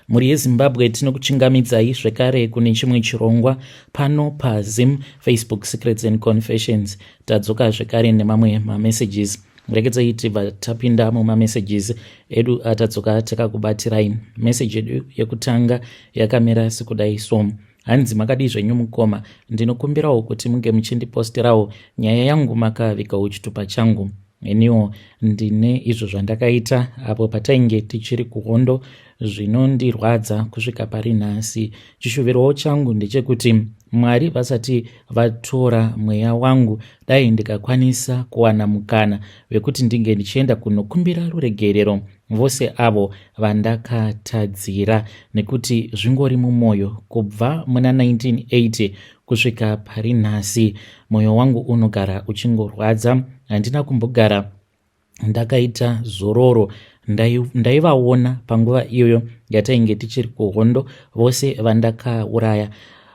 Mhuri yeZimbabwe, tinokuchingamidzai zvekare kune chimwe chirongwa pano paZim Facebook Secrets and Confessions. Tadzoka zvekare nemamwe mamessages. Regedzai tibva tapinda mumamessages edu atadzoka takakubatirai. Message yedu yekutanga yakamira sekudai so: Hanzi, "Makadii zvenyu mukoma? Ndinokumbirawo kuti munge muchindiposterawo nyaya yangu makavigawo chitupa changu. Iniwo ndine izvo zvandakaita apo patainge tichiri kuhondo zvinondirwadza kusvika pari nhasi. Chishuvirowo changu ndechekuti Mwari vasati vatora mweya wangu, dai ndikakwanisa kuwana mukana wekuti ndinge ndichienda kunokumbira ruregerero vose avo vandakatadzira, nekuti zvingori mumwoyo kubva muna 1980 kusvika pari nhasi. Mwoyo wangu unogara uchingorwadza. Handina kumbogara ndakaita zororo. Ndaivaona panguva iyoyo yatainge tichiri kuhondo, vose vandakauraya."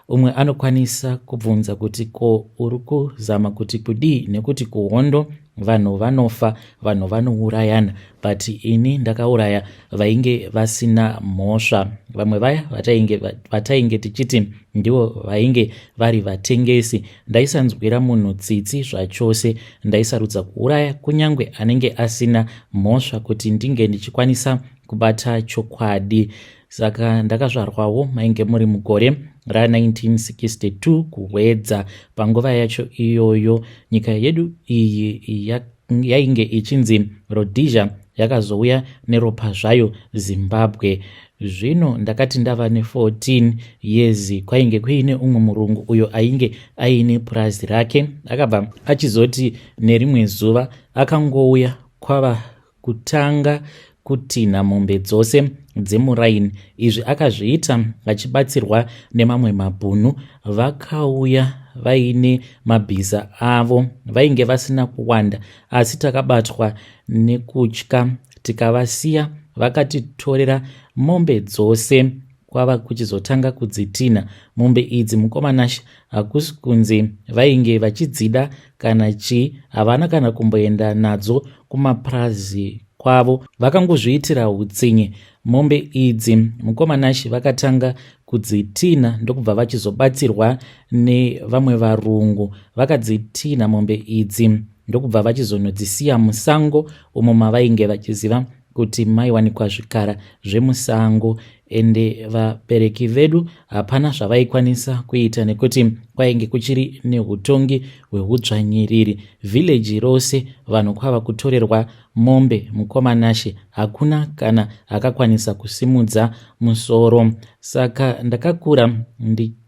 Umwe anokwanisa kubvunza kuti, "Ko uri kuzama kuti kudii? Nekuti kuhondo vanhu vanofa, vanhu vanourayana, but ini ndakauraya vainge vasina mhosva." Vamwe vaya vatainge tichiti ndivo vainge vari vatengesi. Ndaisanzwira munhu tsitsi zvachose. Ndaisarudza kuuraya kunyange anenge asina mhosva kuti ndinge ndichikwanisa kubata chokwadi. Saka ndakazvarwawo mainge muri mugore ra1962 kuHwedza. Panguva yacho iyoyo nyika yedu iyi yainge ichinzi Rhodesia, yakazouya neropa zvayo Zimbabwe. Zvino ndakati ndava ne14 years, kwainge kuine umwe murungu uyo ainge aine purazi rake. Akabva achizoti nerimwe zuva akangouya kwava kutanga kutinha mombe dzose dzemuraini. Izvi akazviita achibatsirwa nemamwe mabhunu. Vakauya vaine mabhiza avo, vainge vasina kuwanda, asi takabatwa nekutya tikavasiya. Vakatitorera mombe dzose kwava kuchizotanga kudzitinha mombe idzi. Mukoma Nashe, hakusi kunzi vainge vachidzida kana chii. Havana kana kumboenda nadzo kumapurazi kwavo. Vakangozviitira utsinye. Mombe idzi, mukoma Nashe, vakatanga kudzitinha ndokubva vachizobatsirwa nevamwe varungu. Vakadzitinha mombe idzi ndokubva vachizonodzisiya musango umo mavainge vachiziva kuti maiwanikwa zvikara zvemusango. Ende vabereki vedu hapana zvavaikwanisa kuita nekuti kwainge kuchiri neutongi hweudzvanyiriri. Vhileji rose vanhu kwava kutorerwa mombe. Mukoma Nashe, hakuna kana akakwanisa kusimudza musoro. Saka ndakakura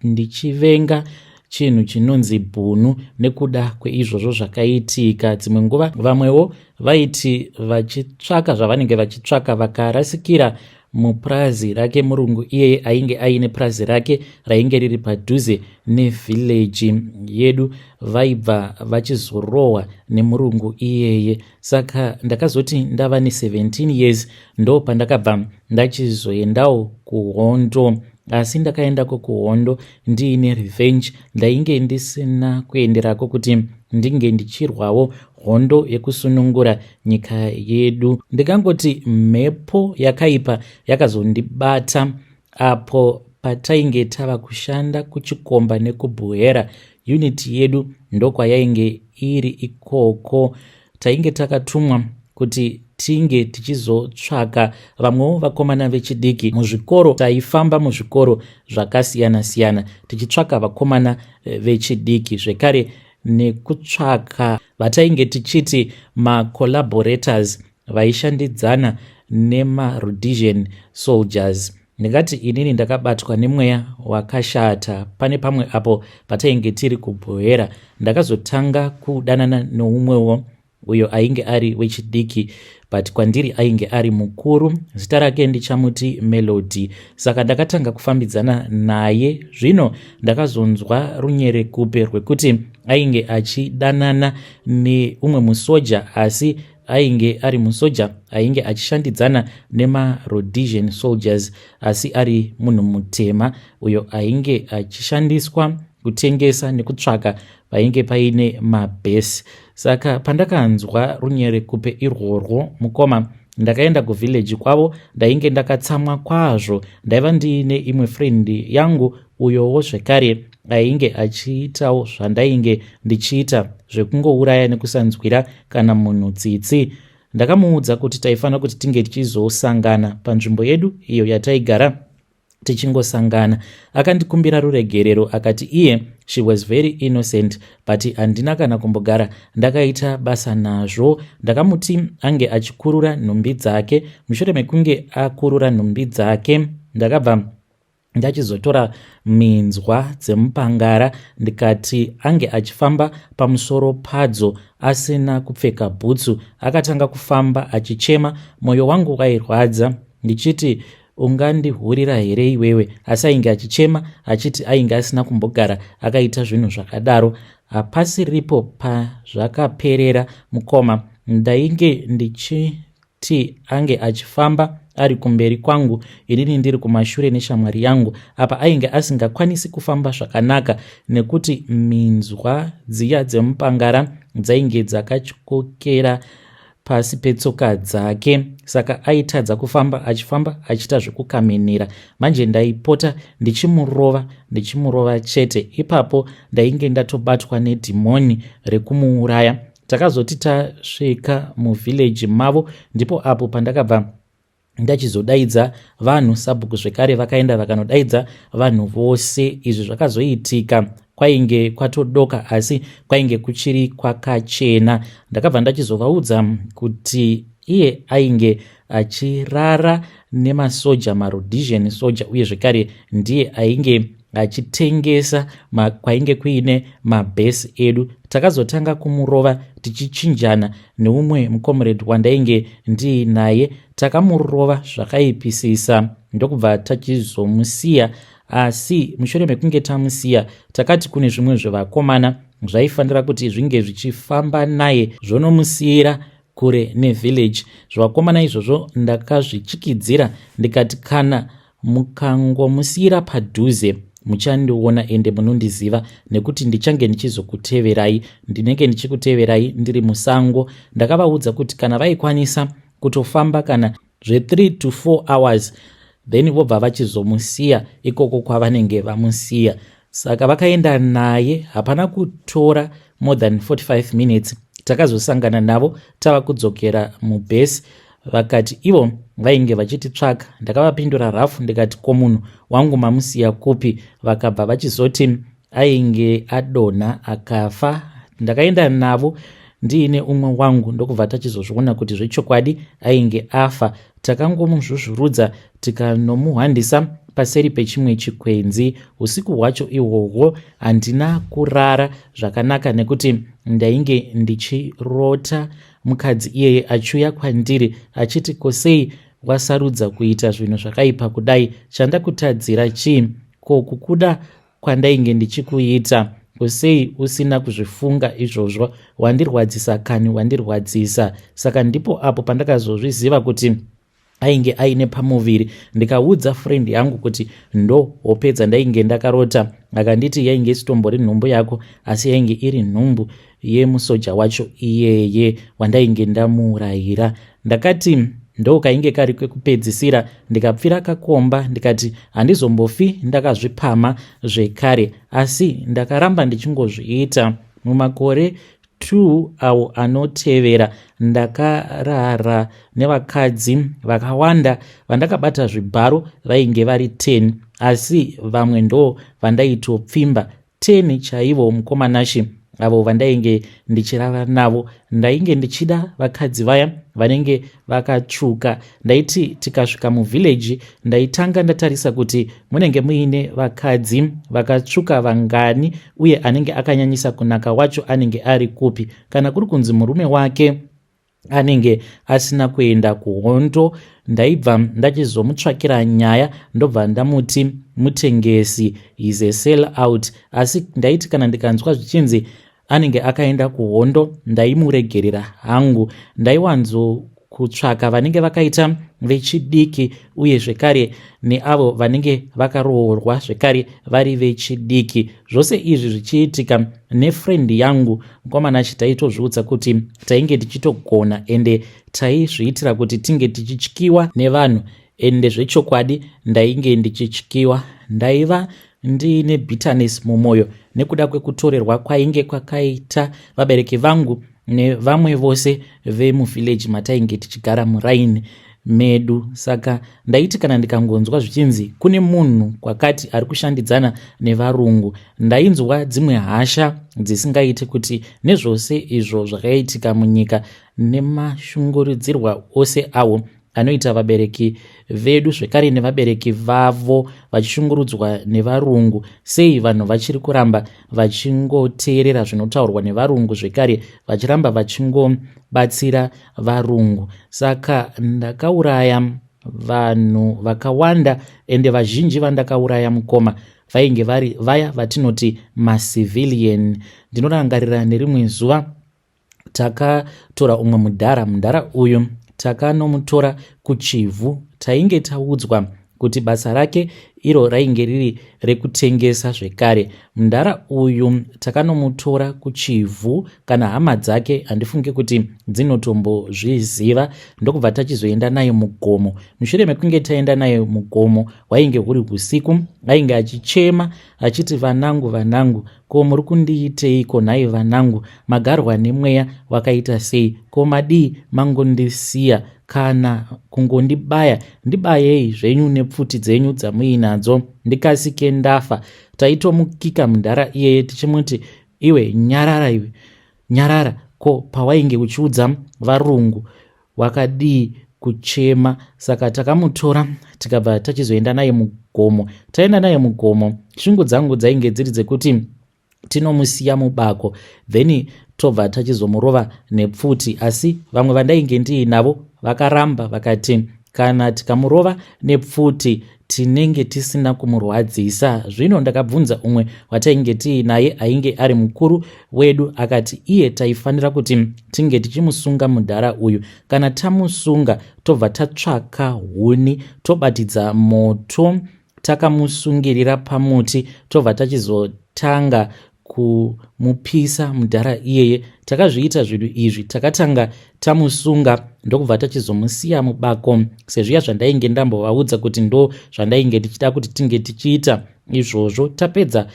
ndichivenga chinhu chinonzi bhunu nekuda kweizvozvo zvakaitika. Dzimwe nguva vamwewo vaiti vachitsvaka zvavanenge vachitsvaka, vakarasikira mupurazi rake murungu iyeye ainge aine purazi rake rainge riri padhuze nevhileji yedu, vaibva vachizorohwa nemurungu iyeye. Saka ndakazoti ndava ne17 years ndo pandakabva ndachizoendawo kuhondo. Asi ndakaendako kuhondo ndiine revenge. Ndainge ndisina kuenderako kuti ndinge ndichirwawo hondo yekusunungura nyika yedu. Ndikangoti mhepo yakaipa yakazondibata apo patainge tava kushanda kuChikomba nekuBuhera. Unit yedu ndokwayainge iri ikoko. Tainge takatumwa kuti tinge tichizotsvaka vamwewo vakomana vechidiki muzvikoro. Taifamba muzvikoro zvakasiyana-siyana tichitsvaka vakomana vechidiki, zvekare nekutsvaka vatainge tichiti macollaborators vaishandidzana nemaRhodesian soldiers. Ndingati inini ndakabatwa nemweya wakashata. Pane pamwe apo patainge tiri kuBuhera, ndakazotanga kudanana neumwewo uyo ainge ari wechidiki, but kwandiri ainge ari mukuru. Zita rake ndichamuti Melody. Saka ndakatanga kufambidzana naye. Zvino ndakazonzwa runyerekupe rwekuti ainge achidanana neumwe musoja, asi ainge ari musoja ainge achishandidzana nemaRhodesian soldiers, asi ari munhu mutema uyo ainge achishandiswa kutengesa nekutsvaka painge paine mabhesi. Saka pandakanzwa runyerekupe irworwo, mukoma, Ndakaenda kuvillage kwavo, ndainge ndakatsamwa kwazvo. Ndaiva ndiine imwe friend yangu, uyowo zvekare ainge achiitawo zvandainge ndichiita zvekungouraya nekusanzwira kana munhu tsitsi. Ndakamuudza kuti taifanira kuti tinge tichizosangana panzvimbo yedu iyo yataigara tichingosangana. Akandikumbira ruregerero, akati iye she was very innocent, but handina kana kumbogara ndakaita basa nazvo. Ndakamuti ange achikurura nhumbi dzake. Mushure mekunge akurura nhumbi dzake, ndakabva ndachizotora minzwa dzemupangara, ndikati ange achifamba pamusoro padzo asina kupfeka bhutsu. Akatanga kufamba achichema. Mwoyo wangu wairwadza ndichiti, "Ungandihurira here iwewe?" Asi ainge achichema achiti ainge asina kumbogara akaita zvinhu zvakadaro. Hapasiripo pazvakaperera, mukoma. Ndainge ndichiti ange achifamba ari kumberi kwangu, inini ndiri kumashure neshamwari yangu. Apa ainge asingakwanisi kufamba zvakanaka nekuti minzwa dziya dzemupangara dzainge dzakatyokera pasi petsoka dzake, saka aitadza kufamba, achifamba achiita zvekukamenera. Manje ndaipota ndichimurova, ndichimurova chete. Ipapo ndainge ndatobatwa nedhimoni rekumuuraya. Takazoti tasvika muvillage mavo, ndipo apo pandakabva ndachizodaidza vanhu, sabhuku zvekare vakaenda vakanodaidza vanhu vose. Izvi zvakazoitika kwainge kwatodoka, asi kwainge kuchiri kwakachena. Ndakabva ndachizovaudza kuti iye ainge achirara nemasoja, maRhodesian soja, uye zvekare ndiye ainge achitengesa kwainge kuine mabhesi edu. Takazotanga kumurova tichichinjana neumwe mucomrade wandainge ndiinaye. Takamurova zvakaipisisa, ndokubva tachizomusiya. Asi mushure mekunge tamusiya, takati kune zvimwe zvevakomana zvaifanira kuti zvinge zvichifamba naye zvonomusiyira kure nevillage. Zvivakomana izvozvo ndakazvichikidzira, ndikati, "Kana mukangomusiyira padhuze, muchandiona ende munondiziva, nekuti ndichange ndichizokuteverai, ndinenge ndichikuteverai ndiri musango." Ndakavaudza kuti kana vaikwanisa kutofamba kana zve3 to 4 hours, then vobva vachizomusiya ikoko kwavanenge vamusiya. Saka vakaenda naye. Hapana kutora more than 45 minutes, takazosangana navo tava kudzokera mubhesi. Vakati ivo vainge vachititsvaka. Ndakavapindura rafu, ndikati, "Ko munhu wangu mamusiya kupi?" Vakabva vachizoti ainge adonha akafa. Ndakaenda navo ndiine umwe wangu, ndokubva tachizozviona kuti zvechokwadi ainge afa. Takangomuzvuzvurudza, tikanomuhwandisa paseri pechimwe chikwenzi. Usiku hwacho ihwohwo handina kurara zvakanaka, nekuti ndainge ndichirota mukadzi iyeye achiuya kwandiri achiti, "Kosei wasarudza kuita zvinhu zvakaipa kudai? Chandakutadzira chii? Ko kukuda kwandainge ndichikuita, kusei usina kuzvifunga izvozvo? Wandirwadzisa kani, wandirwadzisa." Saka ndipo apo pandakazozviziva kuti ainge aine pamuviri. Ndikaudza friend yangu kuti ndo hope dzandainge ndakarota. Akanditi yainge isitombori nhumbu yako, asi yainge iri nhumbu yemusoja wacho iyeye wandainge ndamuurayira. Ndakati ndo kainge kari kwekupedzisira. Ndikapfira kakomba, ndikati handizombofi ndakazvipama zvekare, asi ndakaramba ndichingozviita. Mumakore 2 awo anotevera, ndakarara nevakadzi vakawanda. Vandakabata zvibharo vainge vari 10, asi vamwe ndo vandaitopfimba. 10 chaivo, mukomanashi, avo vandainge ndichirara navo. Ndainge ndichida vakadzi vaya vanenge vakatsvuka. Ndaiti tikasvika muvillage, ndaitanga ndatarisa kuti munenge muine vakadzi vakatsvuka vangani, uye anenge akanyanyisa kunaka wacho anenge ari kupi. Kana kuri kunzi murume wake anenge asina kuenda kuhondo, ndaibva ndachizomutsvakira nyaya, ndobva ndamuti mutengesi, is a sell out. Asi ndaiti kana ndikanzwa zvichinzi anenge akaenda kuhondo, ndaimuregerera hangu. Ndaiwanzo Kutsvaka vanenge vakaita vechidiki uye zvekare neavo vanenge vakaroorwa zvekare vari vechidiki. Zvose izvi zvichiitika nefriend yangu mukomana chi, taitozviudza kuti tainge tichitogona ende taizviitira kuti tinge tichityiwa nevanhu. Ende zvechokwadi ndainge ndichityiwa. Ndaiva ndiine bitterness mumwoyo nekuda kwekutorerwa kwainge kwakaita vabereki vangu nevamwe vose vemuvillage matainge tichigara muraini medu. Saka ndaiti kana ndikangonzwa zvichinzi kune munhu kwakati ari kushandidzana nevarungu, ndainzwa dzimwe hasha dzisingaiti, kuti nezvose izvo zvakaitika munyika nemashungurudzirwa ose awo anoita vabereki vedu zvekare nevabereki vavo vachishungurudzwa nevarungu, sei vanhu vachiri kuramba vachingoteerera zvinotaurwa nevarungu, zvekare vachiramba vachingobatsira varungu? Saka ndakauraya vanhu vakawanda, ende vazhinji vandakauraya, mukoma, vainge vari vaya vatinoti macivilian. Ndinorangarira nerimwe zuva takatora umwe mudhara. Mudhara uyu takanomutora kuChivhu. Tainge taudzwa kuti basa rake iro rainge riri rekutengesa zvekare. Mudhara uyu takanomutora kuChivhu, kana hama dzake handifungi kuti dzinotombozviziva. Ndokubva tachizoenda naye mugomo. Mushure mekunge taenda naye mugomo, hwainge huri usiku. Ainge achichema achiti, "Vanangu, vanangu, ko muri kundiiteiko nhai vanangu? Magarwa nemweya wakaita sei? Ko madii mangondisiya? Kana kungondibaya, ndibayei zvenyu nepfuti dzenyu dzamuinadzo, ndikasike ndafa." Taitomukika mudhara iyeye tichimuti, "Iwe nyarara, iwe nyarara. Ko pawainge uchiudza varungu wakadii kuchema?" Saka takamutora, tikabva tachizoenda naye mugomo. Taenda naye mugomo, shungu dzangu dzainge dziri dzekuti tinomusiya mubako, then tobva tachizomurova nepfuti. Asi vamwe vandainge ndiinavo vakaramba, vakati kana tikamurova nepfuti tinenge tisina kumurwadzisa. Zvino ndakabvunza umwe watainge tiinaye ainge ari mukuru wedu, akati iye taifanira kuti tinge tichimusunga mudhara uyu. Kana tamusunga, tobva tatsvaka huni, tobatidza moto takamusungirira pamuti, tobva tachizotanga kumupisa mudhara iyeye. Takazviita zvinhu izvi. Takatanga tamusunga, ndokubva tachizomusiya mubako, sezviya zvandainge ndambovaudza kuti ndo zvandainge ndichida kuti tinge tichiita izvozvo. Tapedza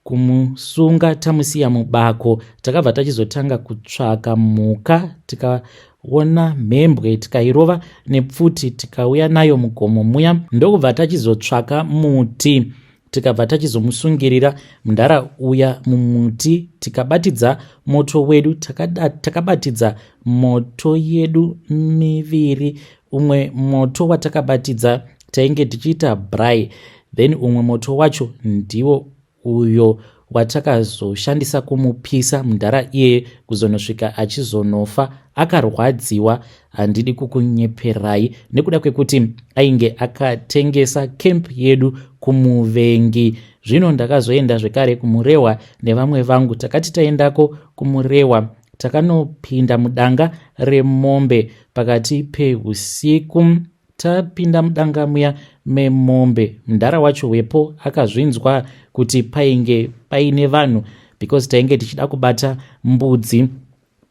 kumusunga, tamusiya mubako, takabva tachizotanga kutsvaka mhuka. Tikaona mhembwe, tikairova nepfuti, tikauya nayo mugomo muya, ndokubva tachizotsvaka muti, tikabva tachizomusungirira mudhara uya mumuti, tikabatidza moto wedu. Takabatidza moto yedu miviri. Umwe moto watakabatidza tainge tichiita braai, then umwe moto wacho ndiwo uyo watakazoshandisa kumupisa mudhara iyeye kuzonosvika achizonofa akarwadziwa. Handidi kukunyeperai, nekuda kwekuti ainge akatengesa camp yedu kumuvengi. Zvino ndakazoenda zvekare kuMurewa nevamwe vangu. Takati taendako kuMurewa, takanopinda mudanga remombe pakati peusiku. Tapinda mudanga muya memombe, mudhara wacho wepo akazvinzwa kuti painge paine vanhu, because tainge tichida kubata mbudzi,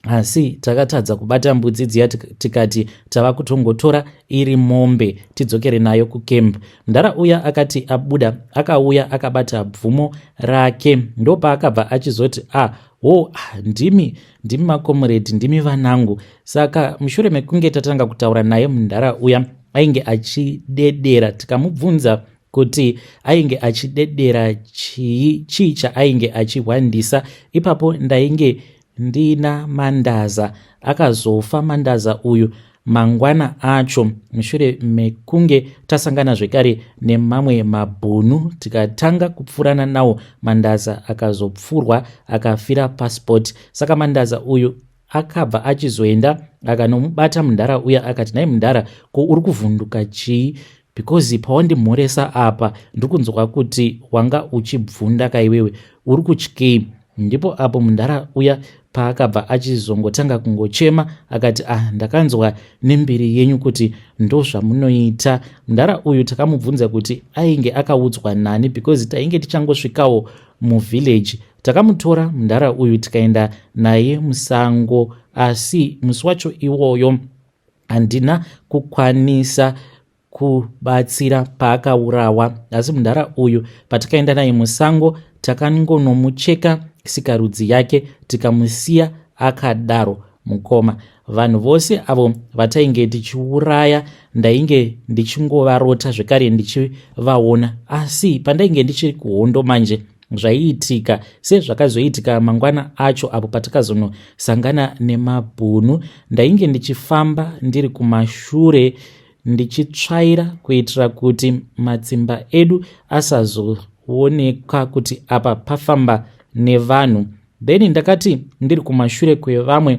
asi takatadza kubata mbudzi dziya. Tikati tava kutongotora iri mombe tidzokere nayo kucamp. Mudhara uya akati abuda, akauya akabata bvumo rake. Ndopaakabva achizoti, "A ah, ho, ah, ndimi, ndimi makomuredi, ndimi vanangu." Saka mushure mekunge tatanga kutaura naye, mudhara uya ainge achidedera. Tikamubvunza kuti ainge achidedera chii, chii chaainge achihwandisa ipapo. Ndainge ndina Mandaza. Akazofa Mandaza uyu mangwana acho, mushure mekunge tasangana zvekare nemamwe mabhunu, tikatanga kupfurana nawo. Mandaza akazopfurwa akafira paspot. Saka Mandaza uyu akabva achizoenda akanomubata mudhara uya, akati, "Nhai mudhara, ko uri kuvhunduka chii? Because pawandimhoresa apa ndiri kunzwa kuti wanga uchibvunda kaiwewe, uri kutyei?" Ndipo apo mudhara uya. paakabva achizongotanga kungochema akati ah, ndakanzwa nembiri yenyu kuti ndozvamunoita. Mudhara uyu takamubvunza kuti ainge akaudzwa nani because tainge tichangosvikawo muvillage. Takamutora mudhara uyu tikaenda naye musango, asi musi wacho iwoyo handina kukwanisa kubatsira paakaurawa. Asi mudhara uyu patakaenda naye musango takangonomucheka sikarudzi yake tikamusiya akadaro. Mukoma, vanhu vose avo vatainge tichiuraya ndainge ndichingovarota zvekare ndichivaona, asi pandainge ndichiri kuhondo manje zvaiitika sezvakazoitika mangwana acho apo patakazonosangana nemabhunu. Ndainge ndichifamba ndiri kumashure ndichitsvaira kuitira kuti matsimba edu asazoonekwa kuti apa pafamba nevanhu. Then ndakati ndiri kumashure kwevamwe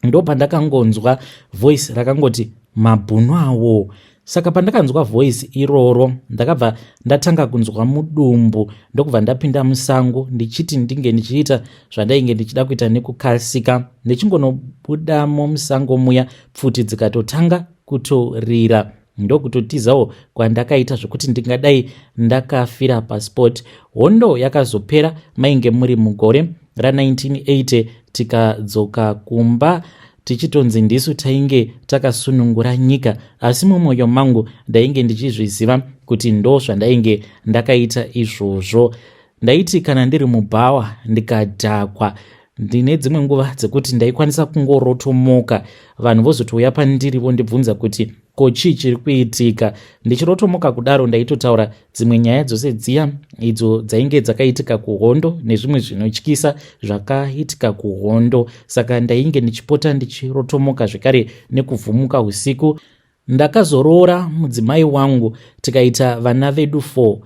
ndopandakangonzwa voice rakangoti mabhunu awo. Saka pandakanzwa voice iroro ndakabva ndatanga kunzwa mudumbu, ndokubva ndapinda musango ndichiti ndinge ndichiita zvandainge ndichida kuita nekukasika. Ndichingonobudamo musango muya, pfuti dzikatotanga kutorira, ndokutotizawo kwandakaita zvekuti ndingadai ndakafira paspot. Hondo yakazopera mainge muri mugore ra1980, tikadzoka kumba tichitonzi ndisu tainge takasunungura nyika, asi mumwoyo mangu ndainge ndichizviziva kuti ndo zvandainge ndakaita izvozvo. Ndaiti kana ndiri mubhawa ndikadhakwa, ndine dzimwe nguva dzekuti ndaikwanisa kungorotomoka, vanhu vozotouya pandiri vondibvunza kuti ko chii chiri kuitika. Ndichirotomoka kudaro ndaitotaura dzimwe nyaya dzose dziya idzo dzainge dzakaitika kuhondo nezvimwe zvinotyisa zvakaitika kuhondo. Saka ndainge ndichipota ndichirotomoka zvekare nekuvhumuka usiku. Ndakazoroora mudzimai wangu tikaita vana vedu 4.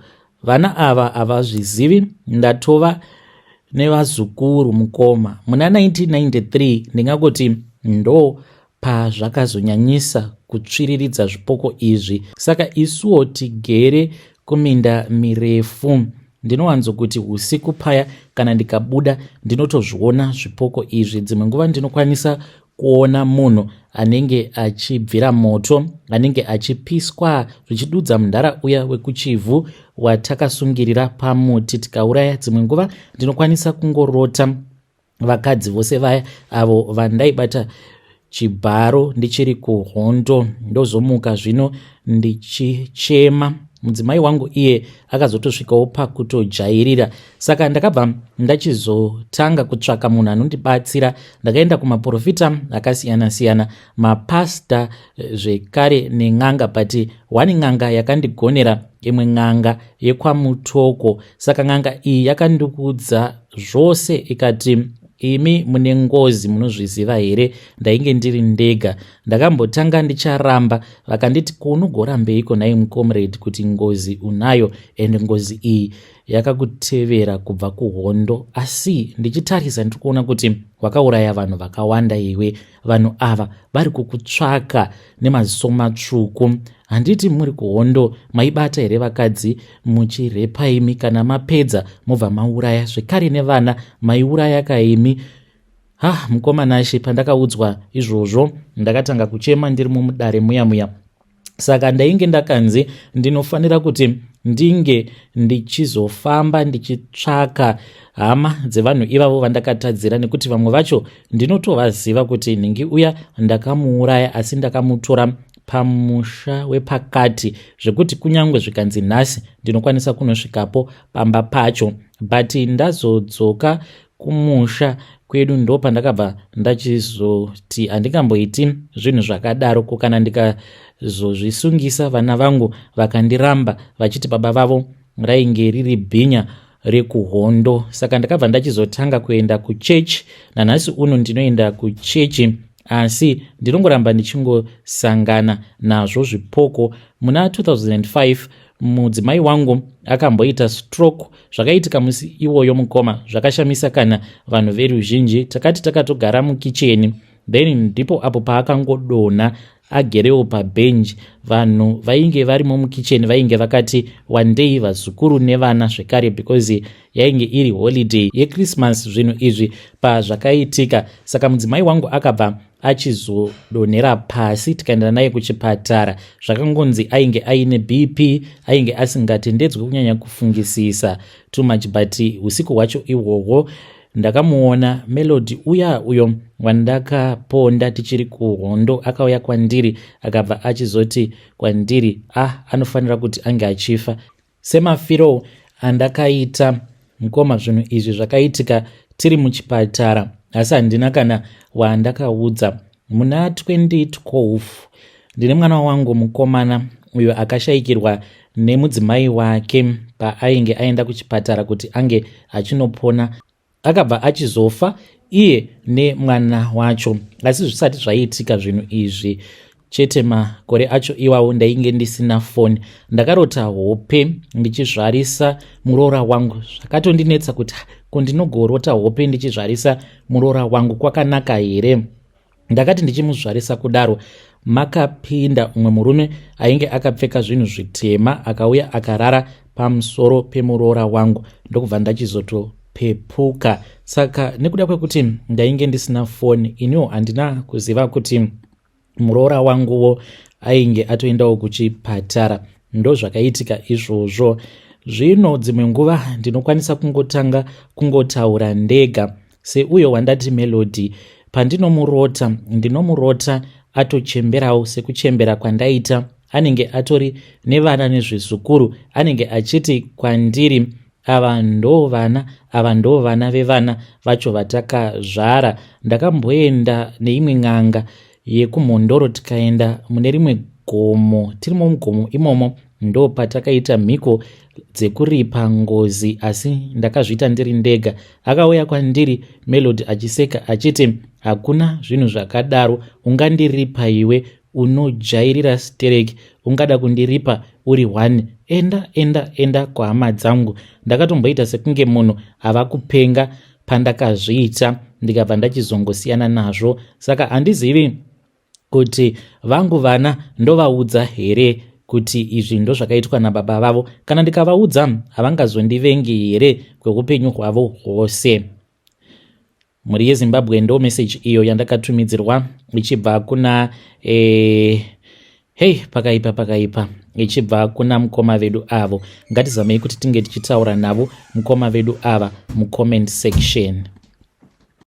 Vana ava havazvizivi, ndatova nevazukuru mukoma. Muna 1993 ndingangoti ndo pazvakazonyanyisa kutsviriridza zvipoko izvi. Saka isuwo tigere kuminda mirefu, ndinowanzokuti usiku paya kana ndikabuda ndinotozviona zvipoko izvi. Dzimwe nguva ndinokwanisa kuona munhu anenge achibvira moto, anenge achipiswa, zvichidudza mundara uya wekuChivhu watakasungirira pamuti tikauraya. Dzimwe nguva ndinokwanisa kungorota vakadzi vose vaya avo vandaibata chibharo ndichiri kuhondo, ndozomuka zvino ndichichema. Mudzimai wangu iye akazotosvikawo pakutojairira, saka ndakabva ndachizotanga kutsvaka munhu anondibatsira. Ndakaenda kumaprofita akasiyana-siyana, mapasta zvekare nen'anga, but one n'anga yakandigonera, imwe n'anga yekwaMutoko. Saka n'anga iyi yakandikudza zvose ikati, imi mune ngozi, munozviziva here? Ndainge ndiri ndega, ndakambotanga ndicharamba. Vakanditi, kuunogorambeiko nhai mucomrade kuti ngozi unayo, and ngozi iyi yakakutevera kubva kuhondo, asi ndichitarisa ndiri kuona kuti wakauraya vanhu vakawanda iwe. Vanhu ava vari kukutsvaka nemaziso matsvuku. Handiti muri kuhondo maibata here vakadzi muchirepa imi? Kana mapedza mobva mauraya zvekare nevana maiuraya kaimi. Ha, mukoma Nashe, pandakaudzwa izvozvo ndakatanga kuchema ndiri mumudare muya muya. Saka ndainge ndakanzi ndinofanira kuti ndinge ndichizofamba ndichitsvaka hama dzevanhu ivavo vandakatadzira, nekuti vamwe vacho ndinotovaziva kuti nhingi uya ndakamuuraya, asi ndakamutora pamusha wepakati zvekuti kunyange zvikanzi nhasi ndinokwanisa kunosvikapo pamba pacho. But ndazodzoka kumusha kwedu ndo pandakabva ndachizoti handingamboiti zvinhu zvakadaro. Ko kana ndikazozvisungisa, vana vangu vakandiramba vachiti baba vavo rainge riri bhinya rekuhondo? Saka ndakabva ndachizotanga kuenda kuchechi. Nanhasi uno ndinoenda kuchechi, asi ndinongoramba ndichingosangana nazvo zvipoko. Muna 2005 mudzimai wangu akamboita stroke. Zvakaitika musi iwoyo mukoma zvakashamisa kana vanhu veruzhinji. Takati takatogara mukicheni, then ndipo apo paakangodonha. agerewo pabhenji. Vanhu vainge varimo mukicheni vainge vakati wandei, vazukuru nevana zvekare, because yainge iri holiday yeChristmas zvinhu izvi pazvakaitika. Saka mudzimai wangu akabva achizodonhera pasi, tikaenda naye kuchipatara. Zvakangonzi ainge aine BP, ainge asingatendedzwi kunyanya kufungisisa too much. But usiku hwacho ihwohwo ndakamuona Melody uya uyo wandakaponda tichiri kuhondo. Akauya kwandiri, akabva achizoti kwandiri, "Ah, anofanira kuti ange achifa semafiro andakaita, mukoma." Zvinhu izvi zvakaitika tiri muchipatara, asi handina kana wandakaudza. Muna 2012 ndine mwana wangu mukomana uyo akashayikirwa nemudzimai wake paainge aenda kuchipatara kuti ange achinopona. Akabva achizofa iye nemwana wacho. Asi zvisati zvaitika zvinhu izvi chete, makore acho iwawo ndainge ndisina foni. Ndakarota hope ndichizvarisa muroora wangu. Zvakatondinetsa kuti ko ndinogorota hope ndichizvarisa muroora wangu kwakanaka here? Ndakati ndichimuzvarisa kudaro, makapinda umwe murume ainge akapfeka zvinhu zvitema, akauya akarara pamusoro pemuroora wangu, ndokubva ndachizotopepuka. Saka nekuda kwekuti ndainge ndisina foni, iniwo handina kuziva kuti muroora wanguwo ainge atoendawo kuchipatara. Ndozvakaitika izvozvo. Zvino dzimwe nguva ndinokwanisa kungotanga kungotaura ndega, seuyo wandati Melody. Pandinomurota, ndinomurota atochemberawo sekuchembera kwandaita. Anenge atori nevana nezvizukuru. Anenge achiti kwandiri, "Ava ndo vana, ava ndo vana vevana vacho vatakazvara." Ndakamboenda neimwe n'anga yekuMhondoro, tikaenda mune rimwe gomo. Tirimo mugomo imomo ndo patakaita mhiko dzekuripa ngozi, asi ndakazviita ndiri ndega. Akauya kwandiri Melody achiseka achiti, "Hakuna zvinhu zvakadaro, ungandiripa iwe? Unojairira stereki, ungada kundiripa uri one? Enda, enda, enda kwahama dzangu." Ndakatomboita sekunge munhu ava kupenga pandakazviita, ndikabva ndachizongosiyana nazvo. Saka handizivi kuti vangu vana ndovaudza here kuti izvi ndozvakaitwa nababa vavo. Kana ndikavaudza, havangazondivengi here kweupenyu hwavo hwose? Mhuri yeZimbabwe, ndo meseji iyo yandakatumidzirwa ichibva kuna hei, pakaipa, pakaipa, ichibva kuna mukoma vedu avo. Ngatizamei kuti tinge tichitaura navo mukoma vedu ava mucomment section.